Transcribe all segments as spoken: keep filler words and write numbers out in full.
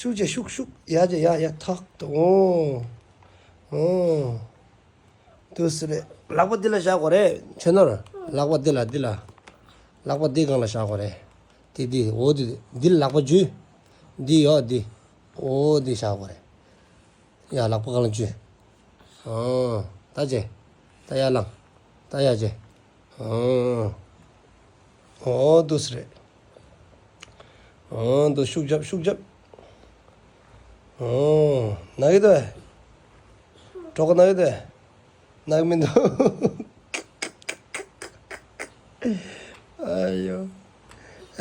ཤུགས་ཅེ་ཤུགས་ཤུགས། ཡ་ཅེ་ཡ་ཡ། ཐག་ཏུ། འོ། འོ། དུ་སི་རེད། ལག་པ་འདི་ལ་བཞག་དགོས་རེད། ཆོས་ནོར། ལག་པ་འདི་ལ་འདི་ལ། ལག་པ་འདི་སྒང་ལ་བཞག་དགོས་རེད། འདི་འདི་འོ་འདི་འདི་ལ་ལག་པ་འཇུས། འདི་ཡོད་འདི། འོ་འདི་བཞག་དགོས་རེད། ཡ་ལག་པ་སྒང་ལ་འཇུས། འོ། ད་ཅེ། ད་ཡར་ལངས། ད་ཡར་ཅེ། འོ། འོ་འདུག་སེ་རེད། འོ་འདུག་ཤུགས་རྒྱབ་ཤུགས་རྒྱབ། འོ། ན་གི་འདུག་གྲོད་ཁོག་ན་གི་འདུག་ན་གི་མི་འདུག་ཨ་ཡོ།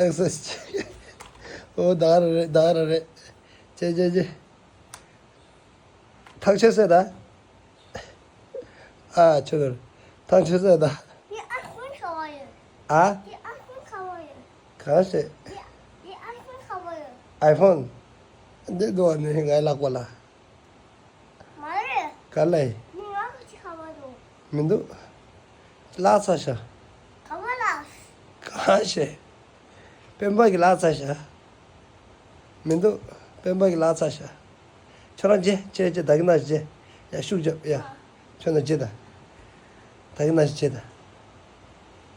ཨེག་སར་སའིཛ། འོ་ད་ག་རང་རེད་ད་ག་རང་རེད། ཅེ་ཅེ་ཅེ། ཐག་ཆོད་སོང་ད། ཨ་ཆོད་ཐག་ཆོད་སོང་ད། འདི་ཨའི་ཕོན་ག་བ་ཡོད། ཨ། འདི་ཨའི་ཕོན་ག་བ་ཡོད། གང་ཤེས། འདི་འདི་ཨའི་ཕོན་ག་བ་ཡོད། ཨའི་ཕོན། འདི་འདུག་ནི་ངའི་ལག་པ་ལ། མ་རེད། ག་ལ་ཡིན། འདི་ང་ག་ཅི་ག་བ་འདུག་མི་འདུག་བརླག་ཚར་ཤག་ག་བ་ལ། གང་ཤེས། སྤེན་པ་གིས་བརླག་ཚར་ཤག་མི་འདུག་སྤེན་པ་གིས་བརླག་ཚར་ཤག་ཁྱོད་རང་བརྗེད་བྱས་བྱས་ད་གིན་ན་བརྗེད། ཡ་ཤུགས་རྒྱབ་ཡ། ཁྱོད་རང་བརྗེད་ད། ད་གིན་ན་བརྗེད་ད།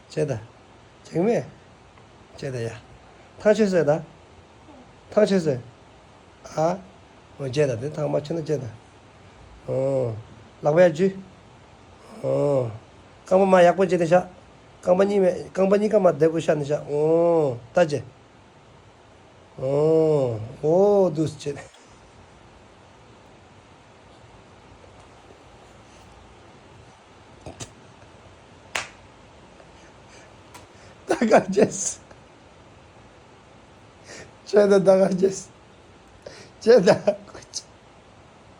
བརྗེད་ད། བརྗེད་མེད། བརྗེད་ད་ཡ། ཐག་ཆོད་སོང་ད། ཐག་ཆོད་སོང་། ཨ། འོ་བརྗེད་ད་དེ་ཐག་མ་ཆོད་ན་བརྗེད་ད། འོ། ལག་པ་ཡར་འཇུས། འོ། རྐང་པ་མར་ཡག་པོ་བརྗེས་ཏེ་བཞག་རྐང་པ་གཉིས་མེད་རྐང་པ་གཉིས་ཀ་མར་བདེ་པོ་བཞག་ནས་བཞག་འོ། ད་བརྗེད། འོ། འོ་འདུག་སེ་བྱས། ད་ག་བྱས། བྱས་ད་ད་ག་བྱས། བྱས་ད།